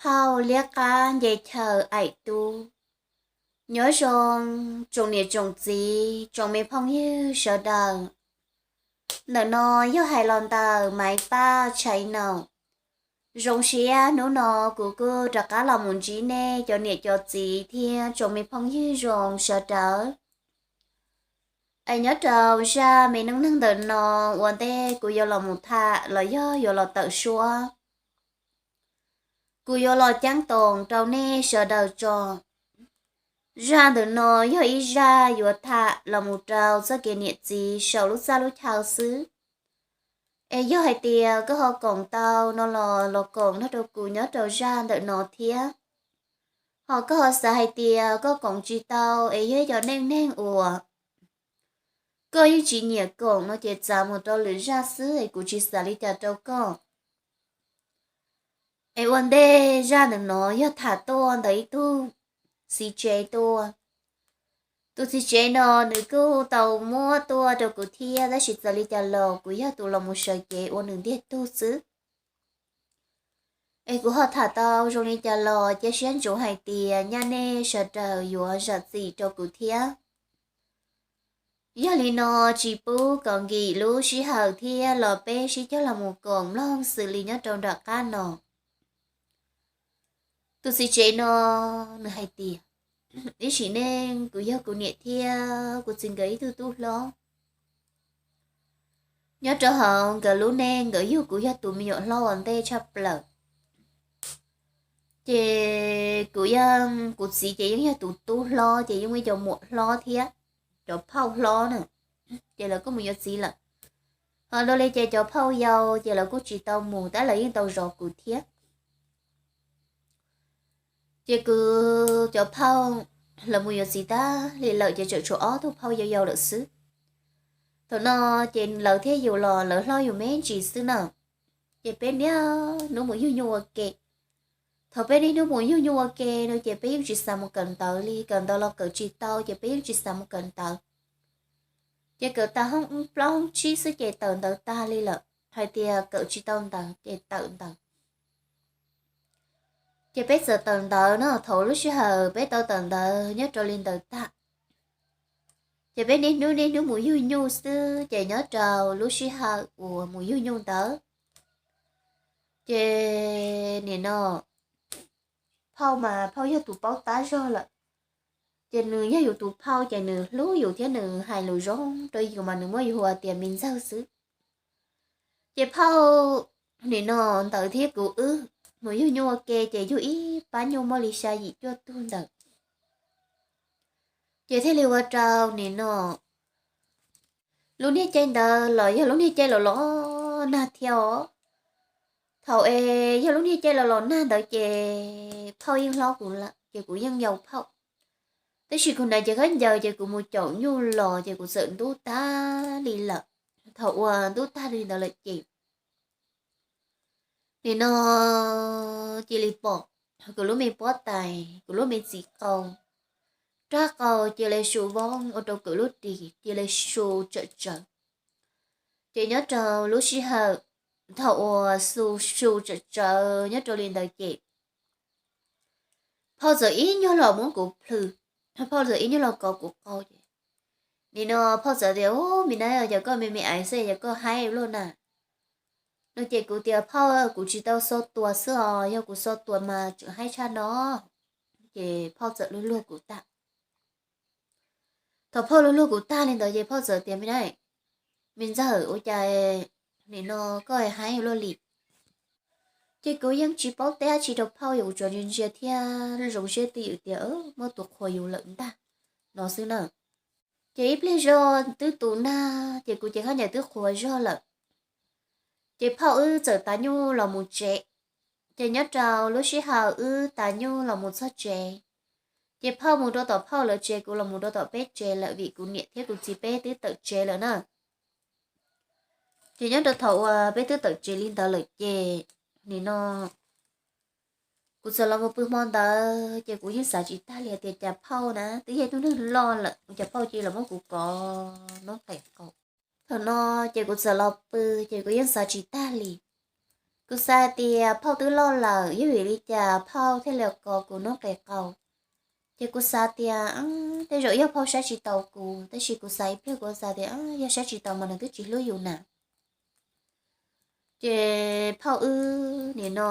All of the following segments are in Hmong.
Phauj liab qab nce chaw aim tub. Nyob zoo tsoom niam tsoom txiv tsoom me phooj ywg sawv daws. Ntawm no yog hais los ntawm Maiv Paj Tshais Naum. Zoo siab hnub no kuv kuj rov qab los mus ntsib nej cov niam cov txiv thiab tsoom me phooj ywg zoo sawv daws. Es nyob rau zaj me neej neeg ntawm no ua ntej kuv yuav los mus tham los yog yuav los tawm suab, kuv yuav los ceeb toom rau nej sawv daws tso. Zaj ntawm no yog ib zaj yuav tham los mus rau txoj kev niam txiv saum lub txaj lub chaw xwb. Es yog hais tias koj ho koom tau no los los koom nrog rau kuv nyob rau zaj ntawm no thiab. Ho koj ho xav hais tias koj koom tsis tau es yog ib co neej neeg uas koj yeej tsis nyiam koom no ces txav mus rau lwm zaj xwb es kuv tsis xav li cas rau koj. Es ua ntej zaj ntawm no yog tham tuaj ntawm ib tug txiv tsev tuaj. Tus txiv tsev no nws kuj tau muab tuaj rau kuv thiab tab sis txawm li cas los kuv yog tus los mus sawv cev ua nws ntiag tug xwb. Es kuv ho tham tau zoo li cas los cia siab ntsoov hais tias nyaj nej sawv daws yuav zam txim rau kuv thiab. Yog li no tsis pub kom nkim lub sij hawm thiab los peb sib cog los mus koom mloog xws li nyob rau nram qab no. Tus txiv tsev no nws hais tias, ib sim neej kuv yog kuv niam thiab kuv txiv nkawd ib tug tub hlob. Nyob rau hauv nkawd lub neej nkawd yug kuv yog tus me nyuam hlob ua ntej tshaj plaws. Ces kuv yeej, kuv txiv ces yeej yog tus tub hlob ces yeej ib co muam hlob thiab cov phauj hlob na, ces lawv kuj mus yuav txiv lawm. Ho dua li ces cov phauj yau ces lawv kuj tsis tau mus tab lawv yeej tau zov kuv thiab. Ces kuv cov phauj lawv mus yuav txiv tag li lawm ces tseem tshuav ob tug phauj yau yau lawm xwb. Thaum no ces lawv thiab yus los lawv hlob yus me ntsis xwb na. Ces peb niaj hnub mus yug nyuj ua ke. Thaum peb niaj hnub mus yug nyuj ua ke no ces peb yeej tsis xav mus kawm ntawv li, kawm ntawv los kawm tsis tau ces peb yeej tsis xav mus kawm ntawv. Ces kawm tas hoob plaub hoob tsib xwb ces tawm ntawv tag li lawm, hais tias kawm tsis tau ntawv ces tawm ntawv. Ces peb txawm tawm ntawv no, thaum lub sij hawm peb tau tawm ntawv nyob rau li ntawd tag, ces peb niaj hnub niaj hnub mus yug nyuj xwb ces nyob rau lub sij hawm uas mus yug nyuj ntawd ces nim no phauj mas phauj yog tus paub tab zog lawm. Ces nws yog yus tus phauj ces nws hlub yus thiab nws hais lus zoo rau yus mas nws muab yus hu tias me ntxawg xwb. Ces phauj nim no ntawd thiab kuv wb mus yug nyuj ua ke ces yug ib pab nyuj muaj li xya yim cuaj tug ntawd. Ces thiaj li ua rau nim no lub niag caij ntawd los yog lub niag caij los los nag thiab os. Thaum es yog lub niag caij los los nag ntawd ces phauj yeej hlob kuv lawm ces kuv yeej yau phauj. Tab sis kuv hnav ces khaub ncaws ces kuv mus caum nyuj los ces kuv txawm ntub tag li lawm. Thaum uas ntub tag li ntawd lawm ces nim no cia li pom kuv lub me pob tais, kuv lub me txiv qau, rab qau cia li su voob ua rau kuv lub ris cia li su tsawm tsawv. Ces nyob rau lub sij hawm thaum uas su su tsawm tsawv nyob rau li ntawd ces phauj txawm ib nyuag los muab kuv plhws, phauj txawm ib nyuag los kov kuv qau ces nim no phauj txawm tias, Ub, me na, yog koj me me aiv xwb yog koj haib luaj na. No ces kuv tias, Phauj, kuv tsis tau xo tuas xwb os, yog kuv xo tuas mas tseem haib tshaj no. Ces phauj txawm luag luag kuv tag. Thaum phauj luag luag kuv tag li ntawd ces phauj txawm tias, Me na, me ntxawg, ua cas nim no koj haib luaj li? Ces kuv yeej tsis paub teb dab tsi rau phauj, yog kuv tsuas ntsia ntsia thiab zoo siab twj ywm tias muaj tus qhuas yus lawm ntag no xwb na. Ces ib pliag zog twb tu nag ces kuv cev khaub ncaws twb qhuav zog lawm. Ces phauj wb txawm tav nyuj los mus tsev. Ces nyob rau lub sij hawm wb tav nyuj los mus txog tsev, ces phauj mus rau tom phauj lawv tsev, kuv los mus rau tom peb tsev lawm vim kuv niam thiab kuv txiv peb twb tawm tsev lawm na. Ces nyob rau thaum uas peb twb tawm tsev li ntawd lawm ces nim no kuv txawm los mus pw hmo ntawd ces kuv yeej xav tsis tag li tias cas phauj na twb yog ib tug neeg loj lawm ua cas phauj cia li los muab kuv kov noob qes qau. Thaum no ces kuv txawm los pw ces kuv yeej xav tsis tag li. Kuv xav tias phauj twb loj lawm, yog vim li cas phauj thiaj li kov kuv noob qes qau? Ces kuv xav tias tej zaum yog phauj saib tsis taus kuv, tab sis kuv xav ib pliag kuv xav tias yog saib tsis taus mas nws twb tsis hlub yus na. Ces phauj wb nim no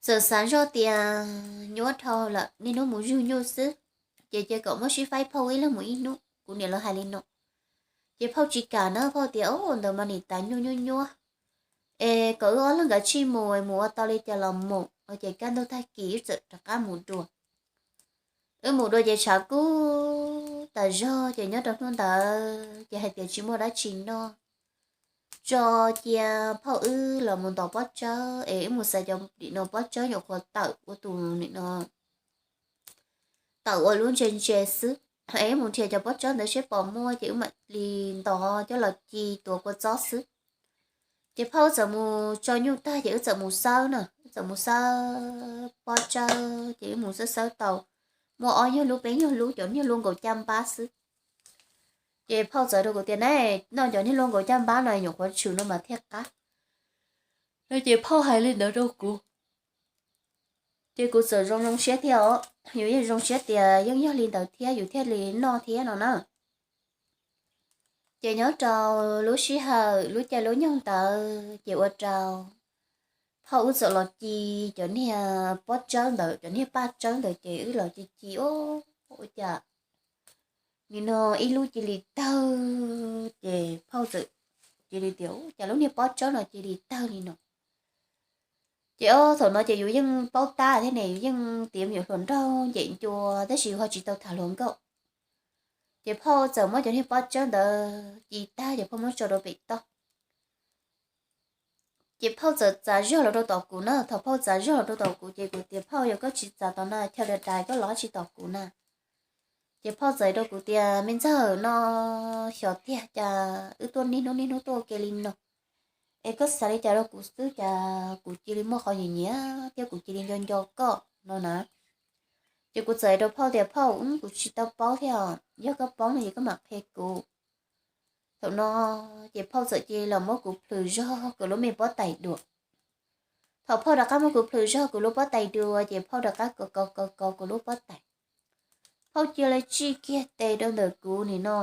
txawm xav zoj tias nyuaj dhau lawm, niaj hnub mus zug nyuj xwb, ces cia kom muab sib faib phauj ib leeg mus ib hnub, kuv niam lawv hais li no. Ces phauj tsis kam na, phauj tias, Ub, ntawd mas nim tas nyuaj nyuaj nyuaj, es kom wb ob leeg nkawd tsij mus, mus ua tau li cas los mus. Ces kaj ntug tag kis wb txawm rov qab mus dua. Wb mus dua ces tshav kub tas zog, ces nyob rau hnub ntawd ces hais tias tsis muaj dab tsi noj, tso cia phauj wb los mus ntaus pob tsawb es wb mus xaiv cov nim no pob tsawb nyuam qhuav tawm ua tus nim no tawm ua lub ntse ntse xwb, es wb mus nrhiav cov pob tsawb ntawd seb pom muaj ces wb mam li ntov coj los ci tuav kua txob xwb. Ces phauj wb txawm mus tso nyuj tag ces wb txawm mus xawb na, wb txawm mus xawb pob tsawb ces wb mus xawb xawb tau muaj ob nyuag lub peb nyuag lub cov niag luaj nkaus caj npab xwb. Ces phauj txawm rau kuv tias, Neb noj cov niag luaj nkaus caj npab no nyuam qhuav tshwm no mas thiaj qab. No ces phauj hais li ntawd rau kuv, ces kuv txawm zoo zoo siab thiab os. Yus yeej zoo siab tias yeej yog li ntawd thiab yus thiaj li noj thiab no na. Ces nyob rau lub sij hawm lub caij lub nyoog ntawd ces ua rau phauj wb txawm los ci cov niag pob tsawb ntawd, cov niag paj tsawb ntawd ces wb los ci ci ua cas nim no ib lub cia li tawg, ces phauj txawm cia li tias, Ub, cas lub niag pob tsawb no cia li tawg li no? Ces ob thaum no ces yus yeej paub tab thiab ne, yus yeej tiav me nyuam hluas nraug ncem ncua tab sis yus ho tsis tau tham hluas nkauj. Ces phauj txawm muab cov niag pob tsawb ntawd ci tag ces phauj muab tso rau pem toj. Ces phauj txawm txav zog los rau tom kuv na, thaum phauj txav zog los rau tom kuv ces kuv tias, Phauj, yog koj tsis txav tom na, chaw dav dav koj los tsis tom kuv na? Ces phauj txawm rau kuv tias, Me ntxawg, no xyov tiag cas wb tuaj niaj hnub niaj hnub tuaj ua ke li no, es koj xav li cas rau kuv xwb cas kuv cia li muaj qhov nyiam nyiam thiab kuv cia li nco nco koj no na. Ces kuv txawm rau phauj tias, Phauj, kuv tsis tau paub thiab os, yog koj paub no ces koj mam qhia kuv. Thaum no ces phauj txawm cia li los muab kuv plhws zog kuv lub me pob tais dua. Thaum phauj rov qab muab kuv plhws zog kuv lub pob tais dua ces phauj rov qab kov kov kov kov kuv lub pob tais. Phauj cia li tsij kiag tes rau ntawm kuv nim no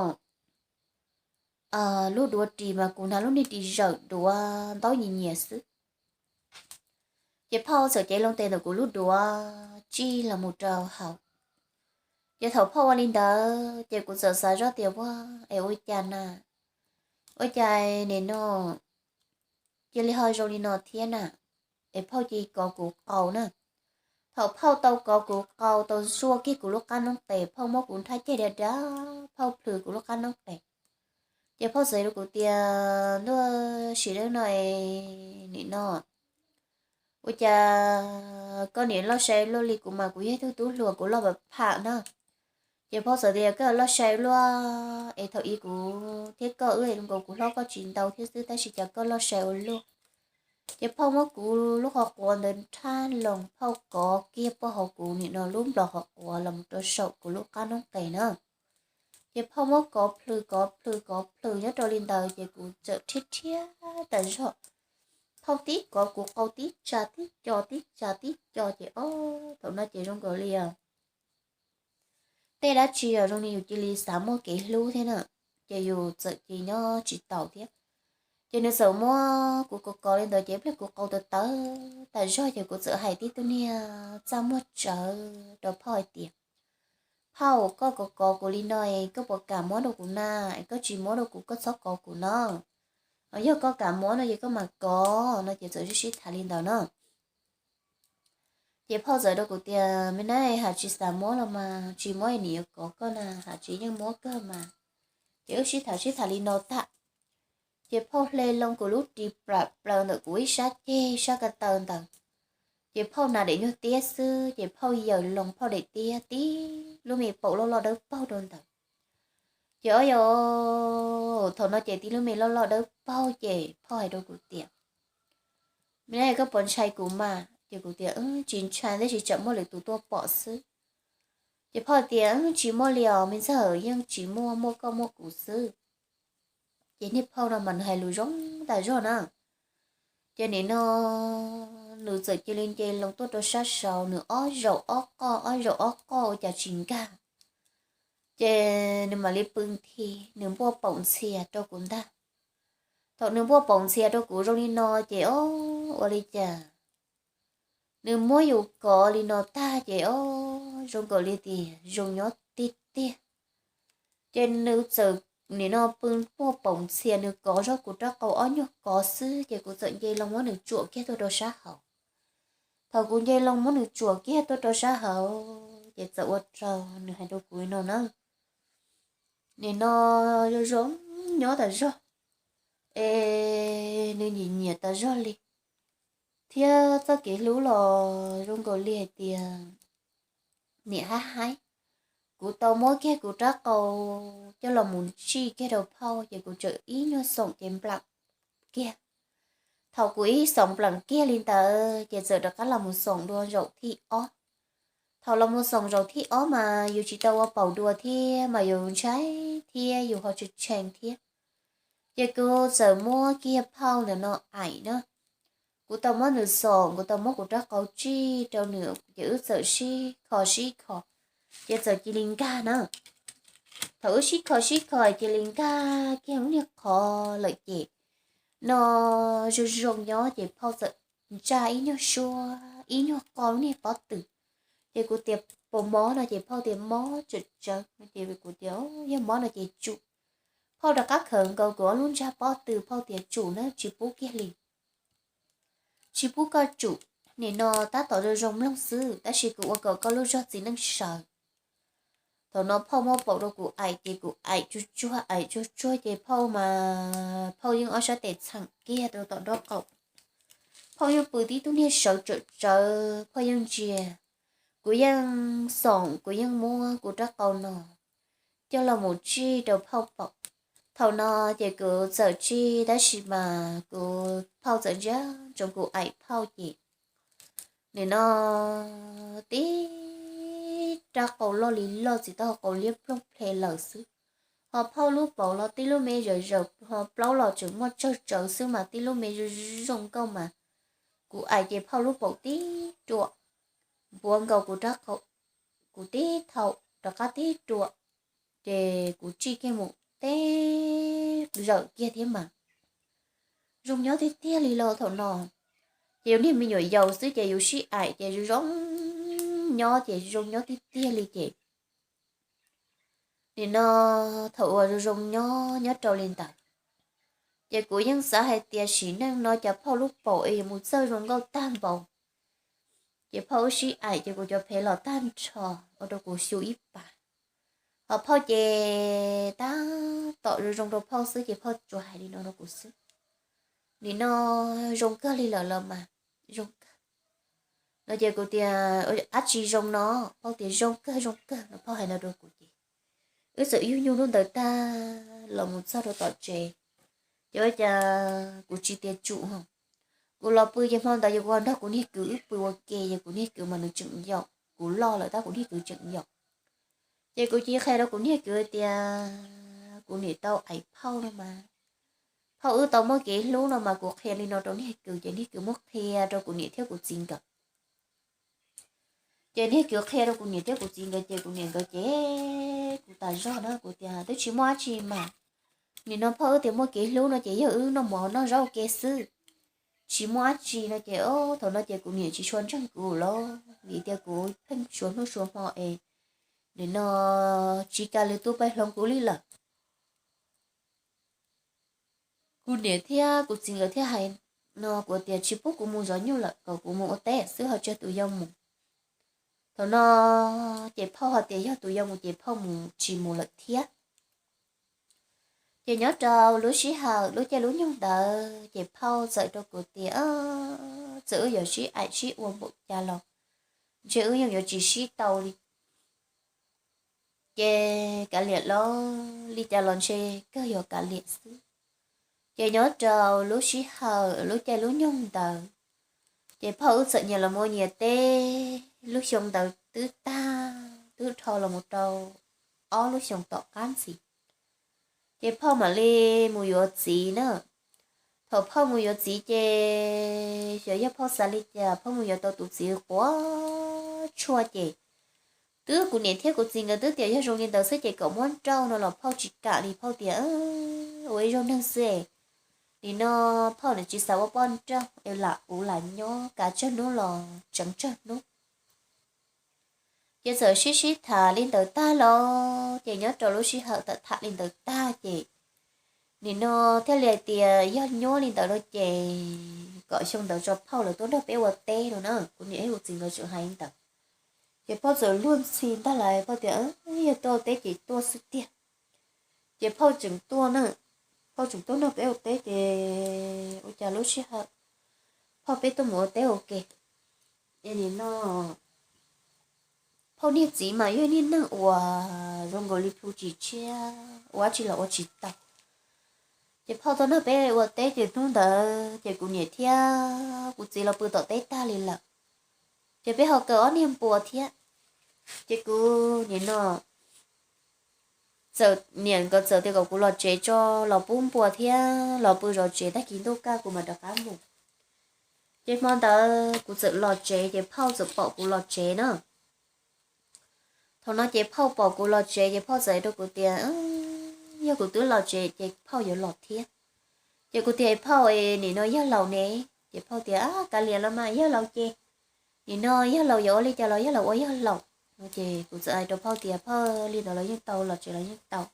lub duav ris mas kuv hnav lub niag ris zawm duav ntaub nyias nyias xwb. Ces phauj txawm cev loo tes ntawm kuv lub duav tsij los mus rau hauv. Ces thaum phauj ua li ntawd ces kuv txawm xav zoj tias, Ua, es ua cas na, ua cas nim no cia li ho zoo li no thiab na? Es phauj cia li kov kuv qau na. Thaum phauj tau kov kuv qau tau zuaj kiag kuv lub qab noob qes, phauj muab kuv nrhab ceg dav dav, phauj plhws kuv lub qab noob qes. Ces phauj txawm rau kuv tias, Ntuj, sim neej no es nim no ua cas koj niam loj sai luaj li, kuv mas kuv yog ib tug tub hluas kuv loj pam pham na. Ces phauj txawm tias, Koj loj sai luaj es thaum ub kuv thiab koj wb nkaus kuv hlob koj tsis ntau thiab xwb tab sis cas koj loj sai ua luaj. Ces phauj muab kuv lub qhov quav ntawd nrhab loo, phauj kov kiag puag hauv kuv nim no lub nplos qhov quav los mus rau saum kuv lub qab noob qes na. Ces phauj muab kov plhws kov plhws kov plhws nyob rau li ntawd ces kuv txawm rhiab rhiab tas zog. Phauj tib kov kuv qau tib tsa tib co tib tsa tib co ces ob thaum no ces zoo nkaus li os, tej dab tsi os zoo li yus cia li xav muaj kev hlub thiab na, ces yus txawm cia li nyob tsis taus thiab. Ces nws txawm muab kuv kov kov li ntawd ces ib pliag kuv qau tawv tawv tas zog ces kuv txawm hais tib tug niag txaj muag tsawv rau phauj hais tias, Phauj, koj kov kov kuv li no es koj puas kam muab rau kuv na? Es koj tsis muab rau kuv koj txhob kov kuv no. Yog koj kam muab no ces koj mam kov no ces txawm sib sib tham li ntawd na. Ces phauj txawm rau kuv tias, Me nab, hais tsis xav muab los mas tsis muab es nim yuav kov koj na, hais tsis yeej muab kawg mas. Ces wb sib tham sib tham li no tag, ces phauj hle loo kuv lub ris plam plaws ntawm kuv ib sab ceg sab ko taw ntawd. Ces phauj hnav daim nyuag tiab xwb ces phauj yaws loo phauj daim tiab tib lub me paum loj loj dawb paug rau ntawd. Ces ob yam thaum no ces tib lub me loj loj dawb paug ces phauj hais rau kuv tias, Me nab, koj puas ntshai kuv mas? Ces kuv tias, Tsis ntshai tab sis tsam muaj lwm tus tuaj pom xwb. Ces phauj tias, Tsis muaj li os me ntxawg, yeej tsis muaj, muaj koj muaj kuv xwb. Ces niag phauj no mas nws hais lus zoo tas zog na. Ces nim no nws txawm cia li nce loo tuaj rau sab saud, nws ob zaug ob qoj ob zaug ob qoj ua cas tsis nkag. Ces nws mam li pw nthi, nws npuaj paum ntxhias rau kuv ntag. Thaum nws npuaj paum ntxhias rau kuv zoo li no ces o, ua li cas nws muab yus kov li no tag ces o, zoo nkaus li tias zoo nyob tiag tiag. Ces nws txawm nim no pw npuaj paum ntxhias, nws kov zog kuv rab qau ob nyuag kov xwb ces kuv txawm nce loo muab nws tsuam kiag tuaj rau sab hauv. Thaum kuv nce loo muab nws tsuam kiag tuaj rau sab hauv ces txawm ua rau nws hais rau kuv li no na, nim no zoo zoo nyob tas zog, es nws nyiam nyiam tas zog li, thiab txoj kev hlub los zoo nkaus li hais tias niam hab haib. Kuv tau muab kiag kuv rab qau coj los mus tsij kiag rau phauj ces kuv txawm ib nyuag xoom ces nplam kiag. Thaum kuv ib xoom nplam kiag li ntawd ces txawm rov qab los mus xoom dua zaum thib ob. Thaum los mus xoom zaum thib ob mas yus tsis tau ua paum dua thiab mas yus ntshai thiab yus ho tshee tshee thiab. Ces kuv txawm muab kiag phauj ntawm no aim na. Kuv tau muab nws xoom, kuv tau muab kuv rab qau tsij rau nws ces wb txawm sib kho sib kho, ces txawm cia li nkag na. Thaum wb sib kho sib kho cia li nkag kiag lub niag qhov lawm ces no zoo zoo nyob ces phauj txawm ntsaj ib nyuag suab ib nyuag qo lub niag pob tw. Ces kuv tias puas mob no ces phauj tias mob tsawm tsawv no ces kuv tias yog mob no ces tsum. Phauj rov qab khawm nkaus kuv ob lub ntsag pob tw, phauj tias tsum na, tsis pub kiag li, tsis pub koj tsum, nim no tab tom zoo zoo mloog xwb tab sis kuv ua kom koj lub zog txiv neej sawv. Thaum no phauj muab paum rau kuv aim ces kuv aim tsuag tsuag aim tsuag tsuag ces phauj mas phauj yeej ob sab tes txheem kiag rau tom nraub qaum. Phauj yeej pw tib tug niag sawv tsawm tsawv, phauj yeej ntsia. Kuv yeej xoom, kuv yeej muab kuv rab qau no coj los mus tsij rau phauj paum. Thaum no ces kuv txawm tsij tab sis mas kuv phauj txawm ntsia ntsoov kuv aim phauj ces nim no tib rab qau loj li loj txiv taub hau qau liab ploog ple lawm xwb. Ho phauj lub paum los tib lub me zawm zawm, ho plaub los tseem muaj tsawg tsawv xwb mas tib lub me zoo zoo nkauj mas. Kuv aim ces phauj lub paum tib ruam, npuav nkaus kuv rab qau, kuv tib thaum rov qab tib ruam, ces kuv tsij kiag mus teb zawm kiag thiab mas. Zoo nyob tiag tiag li los thaum no, ces yus niag me nyuam yaus xwb ces yus sib aim ces zoo zoo nyob ces zoo nyob tiag tiag li ces nim no thaum uas zoo zoo nyob nyob rau li ntawd, ces kuv yeej xav hais tias sim neej no cas phauj lub paum es yuav mus txawj zoo nkauj tag npaum. Ces phauj wb sib aim ces kuv cov phev los tag nrho ua rau kuv xyu ib pas. Ho phauj ces tab tom zoo zoo rau phauj xwb ces phauj tsuas hais li no rau kuv xwb, nim no zoo kawg li lawm los mas, zoo kawg no ces kuv tias dab tsi zoo no? Phauj tias zoo kawg zoo kawg no, phauj hais no rau kuv ces wb txawm yug nyuj hnub ntawd tag los mus txog rau tom tsev, ces ua cas kuv tsis tias tsum ho, kuv los pw ces hmo ntawd yog kuv nrog kuv niag kwv wb pw ua ke, yog kuv niag kwv mas nws tseem yaum, kuv loj lawm tab kuv niag kwv tseem yaum. Ces kuv cia li qhia rau kuv niag kwv tias kuv niam tau aim phauj no mas, phauj wb tau muaj kev hlub no mas, kuv qhia li no rau niag kwv ces niag kwv muab qhia rau kuv niam thiab kuv txiv nkawd. Ces niag kwv qhia rau kuv niam thiab kuv txiv nkawd ces kuv niam nkawd ces kuv tas zog na, kuv tias twb tsis muaj dab tsi mas, nim no phauj wb tias muaj kev hlub no ces yog wb noj mov noj zaub ua ke xwb, tsis muaj dab tsi no ces thaum no ces kuv niam tsis tshua ntseeg kuv lawm vim tias kuv pheej suav hnub suav hmo es nim no tsis kam li tuaj pab hloov kuv li lawm. Kuv niam thiab kuv txiv nkawd thiaj hais no kuv tias tsis pub kuv mus zov nyuj lawm, kom kuv mus ua teb xwb ho tseg tus yau mus. Thaum no ces phauj ho tias yog tus yau mus ces phauj mus tsis mus lawm thiab. Ces nyob rau lub sij hawm lub caij lub nyoog ntawd ces phauj txawm rau kuv tias txawm wb yuav sib aim sib ua npaum cas los ntshe wb yeej yuav tsis sib tau li. Ces kav liam los li cas los ntshe kawg yuav kav liam xwb. Ces nyob rau lub sij hawm lub caij lub nyoog ntawd ces phauj wb txawm nyias los mus nyias teb. Lub xyoo ntawd twb tag, twb dhau los mus rau ob lub xyoos tom qab ntxiv, ces phauj mam li mus yuav txiv na. Thaum phauj mus yuav txiv ces xyov yog phauj xav li cas phauj mus yuav tau tus txiv quav tshuaj ces twb kuv niam thiab kuv txiv nkawd twb tias yog zoo li ntawd xwb ces kom muab nrauj no los phauj tsis kam li, phauj tias ua ib zaug neeg xwb es nim no phauj nws tsis xav ua poj nrauj es lam kuv lam nyob kav tsawg hnub los tseev tsawg hnub. Ces txawm sib sib tham li ntawd tag los ces nyob rau lub sij hawm tawm tham li ntawd tag ces nim no thiaj li hais tias yog nyuaj li ntawd no ces kom xyoo ntawd tso phauj lawv tuaj nrog peb ua teb no na. Kuv niam thiab kuv txiv nkawd tseem hais li ntawd. Ces phauj txawm luag ntxhi ntag lais, phauj tias yog tuaj ua teb ces tuaj xwb tiag. Ces phauj tseem tuaj na, phauj tseem tuaj nrog peb ua teb ces ua cas lub sij hawm phauj peb tuaj mus ua teb ua ke es nim no phauj niag txiv mas yog niag neeg uas zoo nkaus li plhu tsis tshiab, ua dab tsi los ua tsis tau. Ces phauj tuaj nrog peb ua teb ces hnub ntawd ces kuv niam thiab kuv txiv los pw tom teb tag li lawm. Ces peb ho kaw ob niag npua thiab. Ces kuv nim no txawm niam nkawd txawm tias kom kuv los tsev tso los pub npua thiab los pw zov tsev, tag kis ntuj kaj kuv mam rov qab mus. Ces hmo ntawd kuv txawm los tsev ces phauj txawm pom kuv los tsev na. Thaum no ces phauj pom kuv los tsev ces phauj txawm hais rau kuv tias yog kuv twb los tsev ces phauj yuav los thiab. Ces kuv tias phauj es nim no yawg laus ne? Ces phauj tias kav liam los mas yawg laus ces nim no yawg laus yuav ua li cas los yawg laus ua yawg laus no. Ces kuv txawm hais rau phauj tias phauj, li ntawd los yeej tau, los tsev los yeej tau.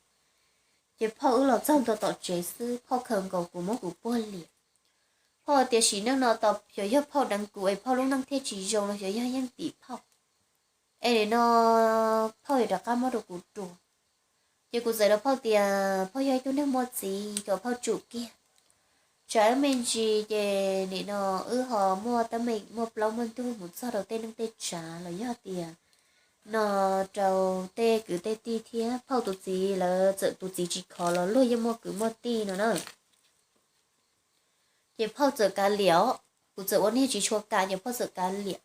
Ces phauj wb los txog ntua tom tsev xwb phauj khaws nkaus kuv muab kuv puag liam. Phauj tias sim neej no tos xyov yog phauj deev kuv es phauj lub neej thiaj tsis zoo los xyov yog yeej tim phauj es nim no phauj yuav rov qab muab rau kuv rua. Ces kuv txawm hais rau phauj tias phauj yog ib tug neeg muaj txiv kom phauj tsum kiag. Tsam ib me ntsis ces nim no wb ho muaj teeb meem muaj plaub muaj ntug mus txog rau tej neej tej tsav los yog tias no rau tej kwv tej tij thiab phauj tus txiv lawv txawm tus txiv tsis khov los luag yeej muaj kwv muaj tij no na. Ces phauj txawm kav liam, kuv txawm ua niag tsis tshua kam ces phauj txawm kav liam.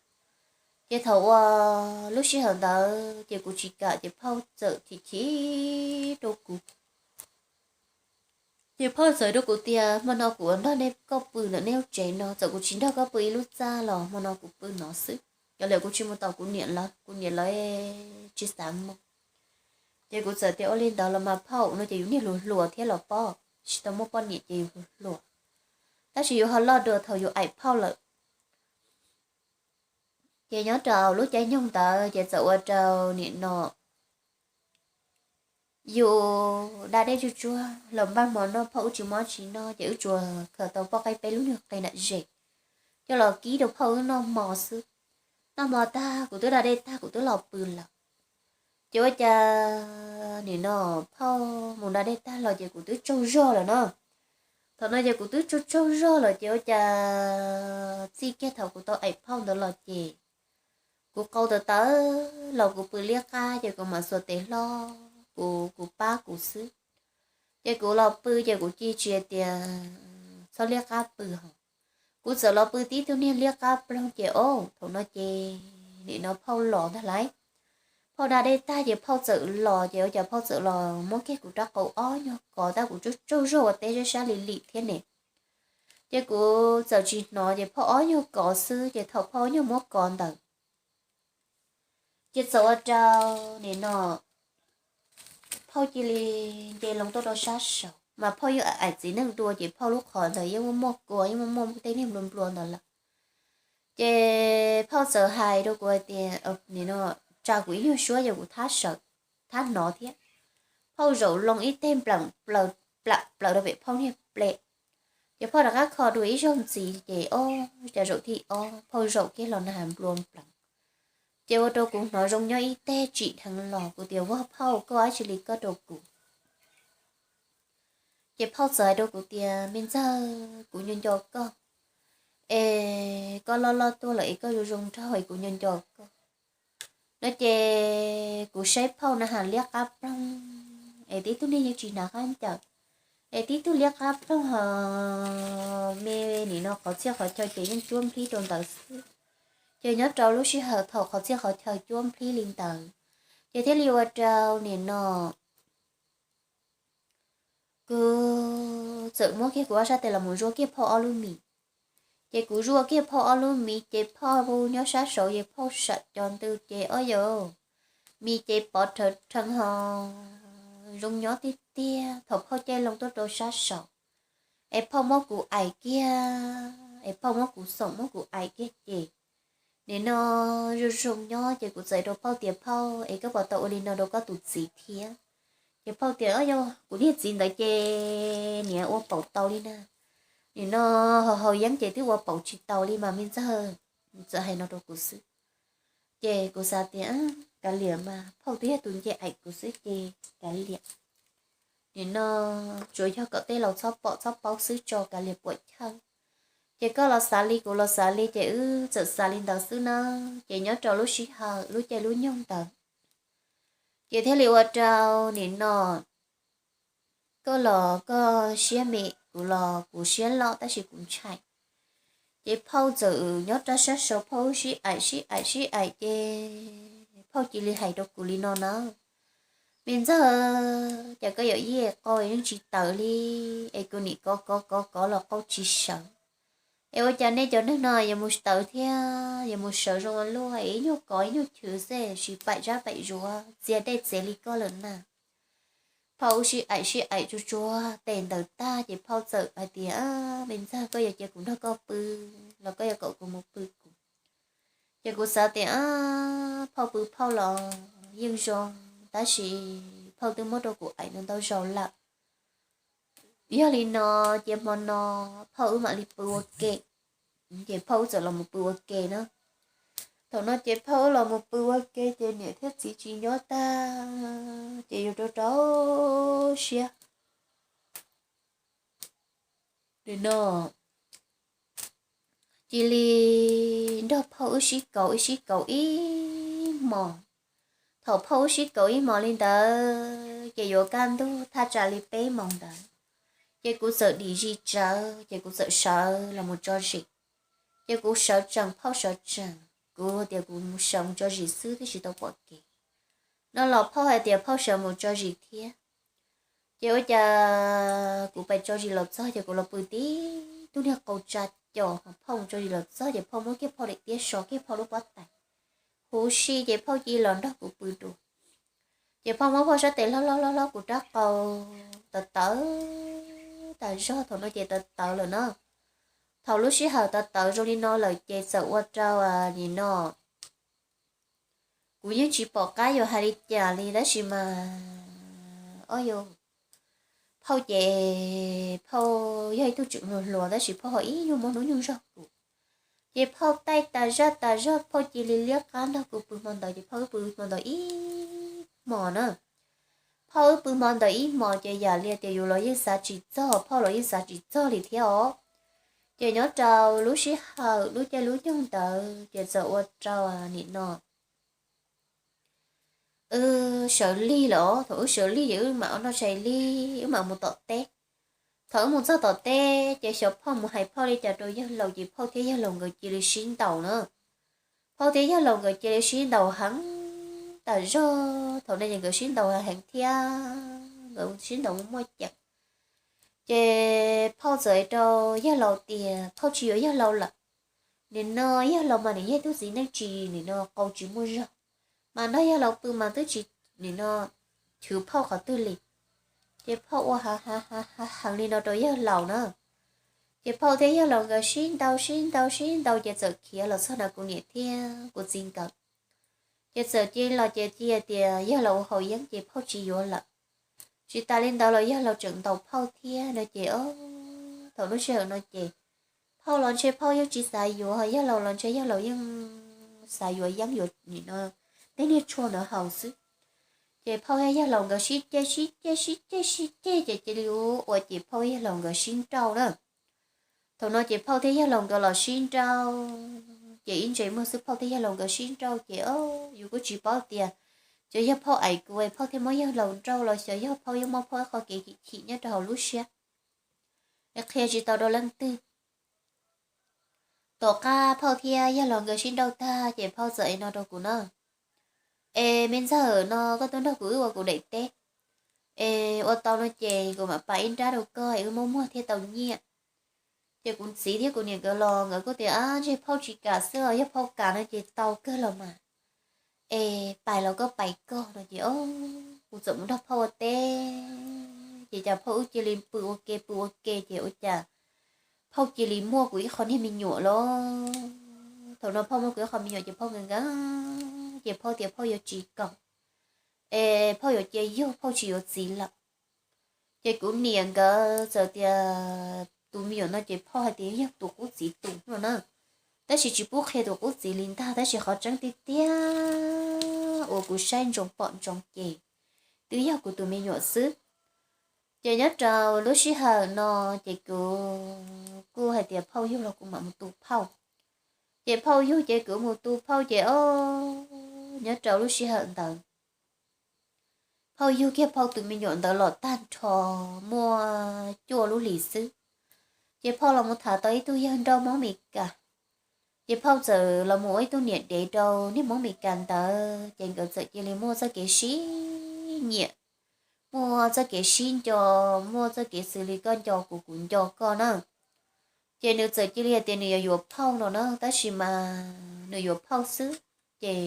Ces thaum uas lub sij hawm ntawd ces kuv tsis kam ces phauj txawm chim chim rau kuv. Ces phauj txawm hais rau kuv tias hmo no kuv ua nrog nej, koj pw ntawm nej lub tsev no, txawm kuv tsis nrog koj pw ib lub txaj los hmo no kuv pw no xwb. Yog li kuv tsis mus tom kuv niam lawv, kuv niam lawv tsis xav mus. Ces kuv txawm tias ua li ntawd los mas phauj no ces yus niag hluas hluas thiab los pob, tsis tau muaj poj niam ces yus hluas hluas, tab sis yus ho loj dua thaum yus aim phauj lawm. Ces nyob rau lub caij nyoog ntawd ces txawm ua rau nim no yus da dej tsuag tsuag los npaj hmo noj, phauj wb tsis muaj dab tsi noj ces wb tsuas khaws tau poj qaib peb lub nyuag qe nram zes coj los kib rau phauj wb noj hmo xwb. Noj hmo tag kuv twb da dej tag kuv twb los pw lawm. Ces ua cas nim no phauj mus da dej tag los ces kuv twb tsaug zog lawm no. Thaum no ces kuv twb tsaug tsaug zog lawm ces ua cas txij kiag thaum kuv tau aim phauj ntawd los ces kuv qau tawv tawv los kuv pw liab qab ces kuv mam xuas tes hlob kuv, kuv pab kuv xwb. Ces kuv los pw ces kuv cia tsis hais tias txhob liab qab pw ho. Kuv txawm los pw tib tug niag liab qab ploog ces o, thaum no ces nim no phauj los ntag lauj. Phauj da dej tag ces phauj txawm los ces ua cas phauj txawm los muab kiag kuv rab qau ob nyuag kov tab kuv tsaug tsaug zog ua teb sab sab lim lim thiab ne. Ces kuv txawm tsis hnov ces phauj ob nyuag kov xwb ces thaum phauj ob nyuag muab kov ntawd ces txawm ua rau nim no phauj cia li nce loo tuaj rau sab saud mas phauj yeej aim txiv neej dua ces phauj lub qhov ntawd yeej muaj muaj kua yeej muaj muaj tej niag nplua nplua ntawd lawm. Ces phauj txawm hais rau kuv hais tias nim no tsa kuv ib nyuag suab ces kuv thab sawv, thab hnov thiab. Phauj zaum loo ib teg nplam plaws, plam plaws rau pem phauj niag plej. Ces phauj rov qab kho dua ib zaug ntxiv ces o, cas zaum thib ob phauj zaum kiag los nag nplua npleev. Ces ua rau kuv hnov zoo nyob ib teg tsim dheev los kuv tias vag phauj koj ua dab tsi li koj rau kuv. Ces phauj txawm hais rau kuv tias me ntxawg, kuv nco nco koj es koj loj loj tuaj lawm es koj zoo zoo nraug es kuv nco nco koj no. Ces kuv saib phauj na has liab qab ploog es tib tug niag yeej tsis hnav qab ncaws es tib tug liab qab ploog ho me nim no qhov txhia qhov chaw ces yeej cuab nplhib rau ntawd xwb. Ces nyob rau lub sij hawm thaum qhov txhia qhov chaw cuab nplhib li ntawd ces thiaj li ua rau nim no kuv txawm muab kiag kuv ob sab tes los mus zuaj kiag phauj ob lub mis. Ces kuv zuaj kiag phauj ob lub mis ces phauj nyob sab saud ces phauj sam cov ntws ces ob yas, mis ces pov rhawv rheev ho zoo nyob tiag tiag thaum phauj caij loo tuaj rau sab saud. Es phauj muab kuv aim kiag, es phauj muab kuv xoom muab kuv aim kiag ces nim no zoo zoo nyob ces kuv txawm rau phauj tias phauj es koj puas tau ua li no rau koj tus txiv thiab? Ces phauj tias yog kuv niag txiv ntawd ces niam ua paum tau li na, nim no haus yeeb ces twb ua paum tsis tau li mas me ntxawg. Txawm hais no rau kuv xwb. Ces kuv xav tias kav liam mas phauj twb yog tus nce aim kuv xwb ces kav liam, nim no tsuas yog kom tej laus txhob pom txhob paub xwb tso kav liam puam chawj. Ces koj los xav li kuv los xav li ces wb txawm xav li ntawd xwb na. Ces nyob rau lub sij hawm lub caij lub nyoog ntawd ces thiaj li ua rau nim no koj los koj siab me, kuv los kuv siab loj tab sis kuv ntshai. Ces phauj txawm nyob rau sab saud phauj sib aim sib aim sib aim ces phauj cia li hais rau kuv li no na, me ntxawg, cas koj yawm yij qau yeej tsis tawv li, es kuv nim kov kov kov kov los qau tsis sawv. Es ua cas nej cov neeg no yuav mus tawv thiab yuav mus sawv zoo ua luaj es ib nyuag kov ib nyuag chwv xwb sis paim zab paim zuav txias dej txias li koj lawm na. Phauj wb sib aim sib aim tsuag tsuag tes ntawd tag ces phauj txawm hais tias me ntxawg, koj yuav cia kuv nrog koj pw los koj yuav kom kuv mus pw kuv? Ces kuv xav tias phauj pw phauj los yeej zoo, tab sis phauj twb muab rau kuv aim no ntau zaus lawm. Yog li no ces hmo no phauj wb mam li pw ua ke. Ces phauj wb txawm los mus pw ua ke na. Thaum no ces phauj wb los mus pw ua ke ces niam thiab txiv tsis nyob tag ces yus rau rau siab. Nim no cia li nrog phauj wb sib kaum ib sib kaum ib hmos. Thaum phauj wb sib kaum ib hmos li ntawd ces yuav kaj ntug thaj tsam li peb moos ntawd, ces kuv txawm dim zis tsawv ces kuv txawm sawv los mus tso zis. Ces kuv sawv tsees phauj sawv tsees, kuv tias kuv sawv mus tso zis xwb twb tsis tau pom kev no los phauj hais tias phauj sawv mus tso zis thiab. Ces ua cas kuv pais tso zis los txog ces kuv los pw tib tug niag qau tsa cos, phauj mus tso zis los txog ces phauj muab kiag phauj daim tiab so kiag phauj lub pob tais huv si ces phauj cia los nrog kuv pw dua. Ces phauj muab phauj sab tes hlob hlob hlob hlob kuv rab qau, tawv tawv tas zog thaum no ces tawv tawv lawm na. Thaum lub sij hawm tawv tawv zoo li no lawm ces txawm ua rau nim no kuv yeej tsis pom qab yuav hais li cas li tab sis mas ob yas, phauj ces phauj yog ib tug tseem hluas hluas tab sis phauj ho ib nyuag muaj hnub nyoog zog kuv. Ces phauj taij tas zaj tas zog phauj cia li liab qab nrog kuv pw hmo ntawd ces phauj wb pw hmo ntawd ib hmos na. Phauj wb pw hmo ntawd ib hmos ces yam li tias yus los yeej xav tsis txog phauj los yeej xav tsis txog li thiab os. Ces nyob rau lub sij hawm lub caij lub nyoog ntawd ces txawm ua rau nim no wb sawv lig lawm os. Thaum wb sawv lig ces wb mam ua noj tshais lig wb mam mus tom teb. Thaum wb mus txog tom teb ces xyov phauj mus hais phauj li cas rau yawg laus ces phauj thiab yawg laus nkawd cia li sib ntaus na. Phauj thiab yawg laus nkawd cia li sib ntaus heev tas zog, thaum no ces nkawd sib ntaus heev thiab nkawd sib ntaus muaj muaj ceem. Ces phauj txawm hais rau yawg laus tias phauj tsis yuav yawg laus lawm. Nim no yawg laus mas nws yog tug txiv neej tsis, nim no qau tsis muaj zog, mas nrog yawg laus pw mas twb tsis, nim no chwv phauj qhov twg li. Ces phauj ua hav hav hav heev li no rau yawg laus na. Ces phauj thiab yawg laus nkawd sib ntaus sib ntaus sib ntaus ces txawm khiav los txog na kuv niam thiab kuv txiv nkawd. Ces txawm cia los ces cia tias yawg laus ua haus yeeb ces phauj tsis yuav lawm. Tsis tas li ntawd los yawg laus tseem ntaus phauj thiab no ces o, thaum lub sij hawm no ces phauj los ntshe phauj yeej tsis xav yuav, yawg laus los ntshe yawg laus yeej xav yuav yeeb yuav nim no tej niag tshuaj ntawd haus xwb. Ces phauj thiab yawg laus nkawd sib ceg sib ceg sib ceg sib ceg ces cia li ua ces phauj thiab yawg laus nkawd sib nrauj na. Thaum no ces phauj thiab yawg laus nkawd los sib nrauj, ces ib ntses muag xwb phauj thiab yawg laus nkawd sib nrauj ces o, yus kuj tsis paub tias xyov yog phauj aim kuv es phauj thiaj muab yawg laus nrauj los xyov yog phauj yeej muaj phauj ib qho kev chim nyob rau hauv lub siab es qhia tsis tau rau leej twg. Tom qab phauj thiab yawg laus nkawd sib nrauj tag ces phauj txawm hais no rau kuv na, es me ntxawg no koj tuaj nrog kuv wb ua kuv daim teb, Es ua tau no ces kuv mam pab ib nrab rau koj es wb muab muag thiaj tau nyiaj. Ces kuv txiv thiab kuv niam nkawd los nkawd kuj tias, Ab, ntshe phauj tsis kam xwb os, yog phauj kam no ces tau kawg los mas. Es pais los koj pais koj no ces, o, kuv txawm mus nrog phauj ua teb, ces cas phauj wb cia li pw ua ke pw ua ke ces ua cas phauj cia li muaj kuv ib qho niag me nyuam los. Thaum no phauj muaj kuv ib qho me nyuam ces phauj nkawd nkawd, ces phauj tias phauj yuav tsis kam, es phauj yuav cia yug, phauj tsis yuav txiv lawm. Ces kuv niam nkawd txawm tias tus me nyuam no ces phauj hais tias yog tus qub txiv tus no na, tab sis tsis pub qhia tus qub txiv li ntag, tab sis qhov tseeb tiag tiag uas kuv saib ntsoov pom ntsoov ces twb yog kuv tus me nyuam xwb. Ces nyob rau lub sij hawm no ces kuv kuj hais tias phauj yug los kuv mam mus tu phauj. Ces phauj yug ces kuv mus tu phauj ces, o, nyob rau lub sij hawm ntawd phauj yug kiag phauj tus me nyuam ntawd los tag nrho muaj cuaj lub hlis xwb. Ces phauj los mus tham tau ib tug yawg nrauj Hmoob Mes Kas, ces phauj txawm los mus ua ib tug niam dev rau niag Hmoob Mes Kas ntawd, ces nkawd txawm cia li muaj txoj kev sib nyiam, muaj txoj kev sib nco, muaj txoj kev xws li koj nco kuv kuv nco koj na. Ces nws txawm cia li hais tias nws yuav yuav phauj no na, tab sis mas nws yuav phauj xwb, ces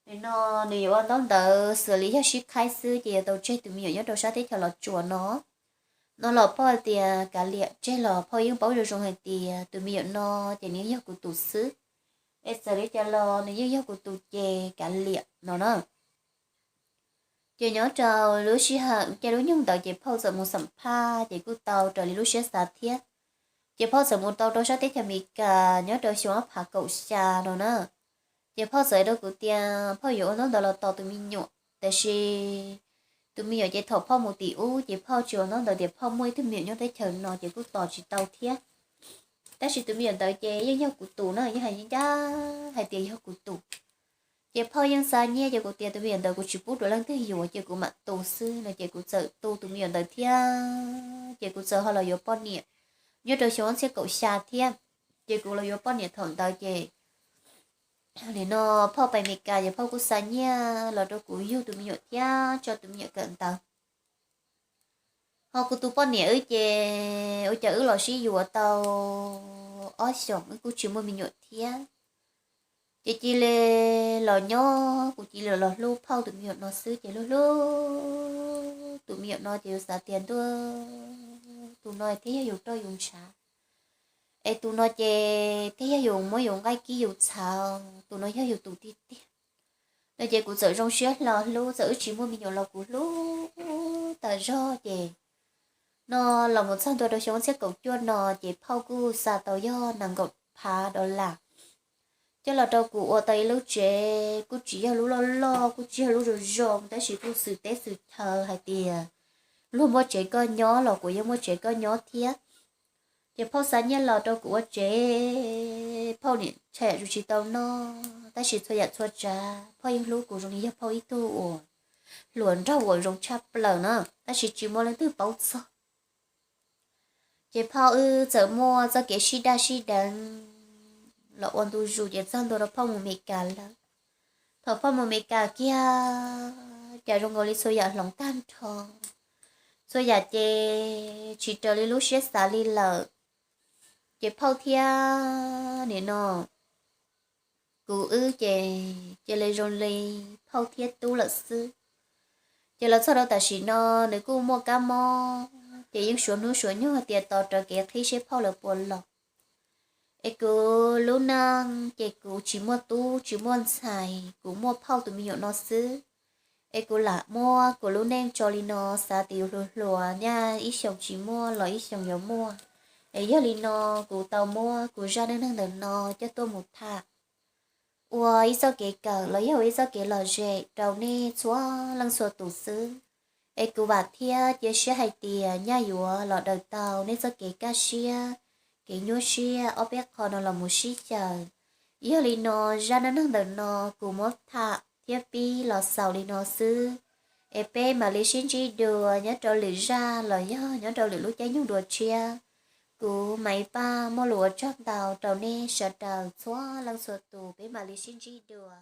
nim no nws yuav ua ntaub ntawv xws li yog sib qhaib xwb ces yuav tau tseg tus me nyuam nyob rau sab teb chaws Los Tsuas no. No los phauj hais tias kav liam, tseg los phauj yeej paub zoo zoo hais tias tus me nyuam no ces nws yeej yog kuv tus xwb, es txawm li cas los nws yeej yog kuv tus ces kav liam no na. Ces nyob rau lub sij hawm caij lub nyoog ntawd ces phauj txawm mus xam phaj ces kuj tau raws li lub siab xav thiab. Ces phauj txawm mus tau rau sab teb chaws Amelikas nyob rau xyoo ob phav kaum xya no na. Ces phauj txawm hais rau kuv tias phauj yuav ua ntaub ntawv los tos tus me nyuam, tab sis tus me nyuam ces thaum phauj mus tim ub ces phauj tsis ua ntaub ntawv tias phauj muaj ib tug me nyuam nyob teb chaws no ces kuj tos tsis tau thiab. Tab sis tus me nyuam ntawd ces yeej yog kuv tus na, yeej hais ncaj hais tias yog kuv tus. Ces phauj yeej xa nyiaj ces kuv tias tus me nyuam ntawd kuv tsis pub rau leej twg yuav ces kuv mam tu xwb no ces kuv txawm tu tus me nyuam ntawd thiab. Ces kuv txawm ho los yuav poj niam nyob rau xyoo ob txhiab kaum xya thiab. Ces kuv los yuav poj niam thaum ntawd ces nim no phauj pais Amelikas ces phauj kuj xa nyiaj los rau kuv yug tus me nyuam thiab tso tus me nyuam kawm ntawv. Ho kuv tus poj niam wb ces ua cas wb los sib yuav tau ob xyoos wb kuj tsis muaj me nyuam thiab. Ces cia li los nyob kuv cia li los hlub phauj tus me nyuam no xwb ces hlub hlub tus me nyuam no ces yus xav tias ntuj, tus no thiaj yog yus roj yus ntshav, es tus no ces thiaj yog yus muab yus nqaij kib yus txhav, tus no yog yus tus tiag tiag no ces kuv txawm zoo siab hlo hlub, txawm wb tsis muaj me nyuam los kuv hlub tas zog ces no los mus txog ntua rau xyoo ob txhiab kaum cuaj no ces phauj kuj xa tau yog nees nkaum phav dollar coj los rau kuv ua tau ib lub tsev, kuj tsis yog lub loj loj kuj tsis yog lub zoo zoo tab sis kuj xws teb xws chaw hais tias luag muaj tsev koj nyob los kuv yeej muaj tsev koj nyob thiab. Ces phauj xa nyiaj los rau kuv ua tsev, phauj niam ntshai yam tsis tau noj tab sis txhua yam txhua tsav phauj yeej hlub kuv zoo li yog phauj ib tug uas hluas nraug uas zoo tshaj plaws na, tab sis tsis muaj leej twg paub txog. Ces phauj wb txawm muaj txoj kev sib daj sib deev los ua ntu zus ces txog ntua rau phauj mus Amelikas lawm. Thaum phauj mus Amelikas kiag cas zoo nkaus li txhua yam hloov tag nrho, txhua yam ces tsis raws li lub siab xav li lawm. Ces phauj thiab nim no kuv wb ces cia li zoo li phauj thiab tub lawm xwb. Ces los txog rau tam sim no nws kuj muaj kab mob ces yeej suav hnub suav nyoog tias tos raws kev qhib seb phauj lawv puas los. Es kuv lub neej ces kuv tsis muaj tub tsis muaj ntxhais, kuv muaj phauj tus me nyuam no xwb. Es kuv lam muab kuv lub neej tso li no, xav tias yus hluas hluas nyaj ib xyoos tsis muaj los ib xyoos yuav muaj. Es yog li no kuv tau muab kuv zaj neej neeg ntawm no coj tuaj mus tham ua ib txoj kev kawm los yog ua ib txoj kev lom zem rau nej txhua leej txhua tus xwb. Es kuv vam thiab cia siab hais tias nyaj yuav los daws tau nej txoj kev kaj siab, kev nyuaj siab ob peb qho no los mus sib xyaw. Yog li no zaj neej neeg ntawm no kuv muab tham thiab pib los xaus li no xwb. Es peb mam li sib ntsib dua nyob rau lwm zaj los yog nyob rau lwm lub caij nyoog dua tshiab. Kuv Maiv Paj muaj lus ua tsaug ntau rau nej sawv daws txhua leej txhua tus, peb mam li sib ntsib dua.